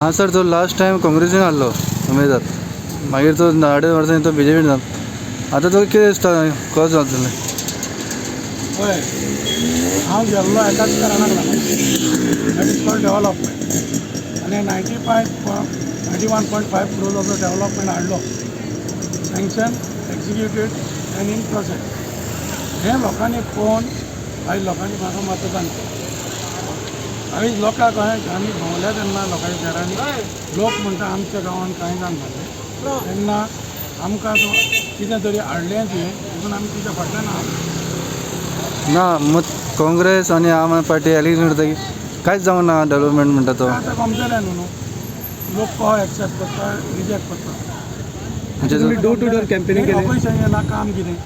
हां सर, तो last time काँग्रेसीन आहलो उमेदवार, मागीर तो अडेच वर्सांनी तो बीजेपीन जालो. आतां तुका कितें दिसता, कसो जातलें? पळय, हांव गेल्लो एकाच कारणाक लागून, that is called development. आनी 91.5 क्रोर्साचो डेवलपमेंट हाडलो, sanction, executed and in process. हें लोकांनी पळोवन आयज लोकांनी म्हाका मतदान केलें. आयज लोकांक हांवें आमी भोंवल्या तेन्ना लोकांच्या घरांनी लोक म्हणटा, आमच्या गांवांत कांय जायना जालें. तेन्ना आमकां तूं कितें तरी हाडलें तुवें, देखून आमी तुज्या फाटल्यान आहा. ना, मग काँग्रेस आनी आम आदमी पार्टी एलिगेशन करता की कांयच जावंक ना डेवलपमेंट म्हणटा तो. आतां कमतलें न्हू, लोक को एक्सेप्ट करता, रिजेक्ट करता. म्हणजे तुम्ही डोर टू डोर कॅम्पेनिंग केलें? ऑपोजिशन ना काम कितें,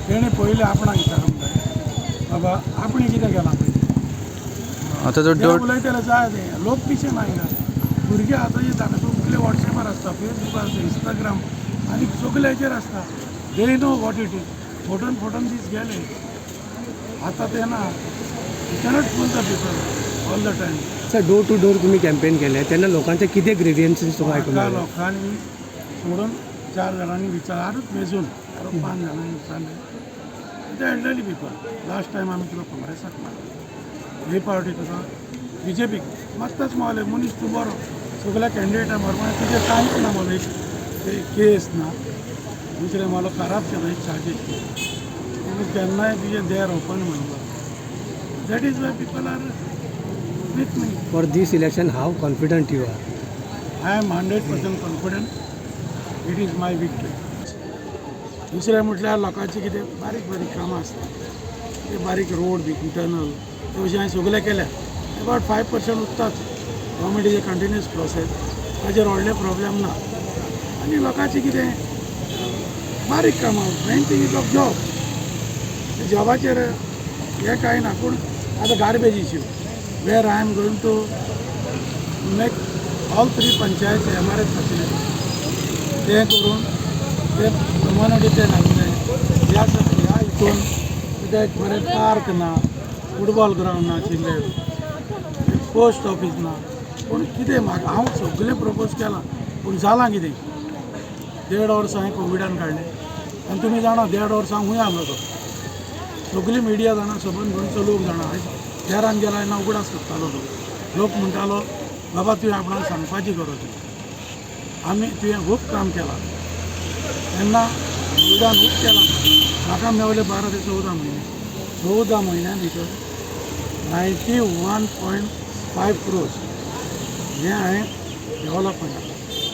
तेणें पयलें आपणाक विचारूंक जाय, बाबा आपणें कितें केलां पयलीं. आतां तो ते डोर उलयतले जाय तें, लोक पिशे ना हिंगा. भुरगे आतां जाणा, सगळे वॉट्सॅपार आसता, फेसबुकार आसता, इंस्टाग्राम आनी सगळ्याचेर आसता. They know what it is. Photon photon दीस गेले, आतां ते ना. You cannot fool the people all the time. Sir, door to door तुम्ही कॅम्पेन केलें तेन्ना लोकांचे कितें ग्रिवियन्सीस तुका आयकूंक म्हाका मेळ्ळे? लोकांनी सोडून चार जाणांनी विचारूच, मेजून चार पांच जाणांनी विचारलें. ते एल्डरली पिपल. लास्ट टायम आमी तुका काँग्रेसाक मारलो, हे पावटी तुका बीजेपीक मात्ताच मावले. मनीस तूं बरो, सगळ्या कॅन्डिडेटा बरोबर तुजें कांयच ना मलो, एक केस ना. दुसरें मालो करप्शन एक चार्जीस. केन्नाय तुजें देर ओपन म्हणलो. That is why people are with me. For this election, how confident you are? I am 100% confident. It is my victory. दुसरें म्हटल्यार लोकांची कितें बारीक बारीक कामां आसता, ते बारीक रोड बी टनल, ते अशें हांवें सगळें केल्या. About 5% उरताच. Government is a continuous process, ताजेर व्हडले प्रॉब्लेम ना. आनी लोकांची कितें बारीक कामां, main thing is of job. जॉबाचेर हें कांय ना. पूण आतां garbage issue, where I am going to make all three panchayat MRF facility, तें करून ते कम्युनिटी ते घालूंक जाय. ह्या ह्या हितून कितें एक बरें पार्क ना, फुटबॉल ग्रावंड ना, आशिल्लें पोस्ट ऑफीस ना. पूण कितें, म्हाका हांव सगळें प्रपोज केलां, पूण जालां कितें, देड वर्स हांवें कोविडान काडलें. आनी तुमी जाणा, देड वर्स हांव खूंय आहलो तो सगळी मिडिया जाणा, सबंद गोंयचो लोक जाणा. आयज देरान गेला तेन्ना उगडास करतालो तो. लोक म्हणटालो, बाबा, तुवें आपणाक सांगपाची गरज ना, आमी तुवें खूब काम केलां. तेन्ना कोविडान खूब केलां. म्हाका मेवले 12 ते 14 म्हयने. 14 म्हयन्या भितर 91.5 क्रोर्स हें हांवें डेवलपमेंट.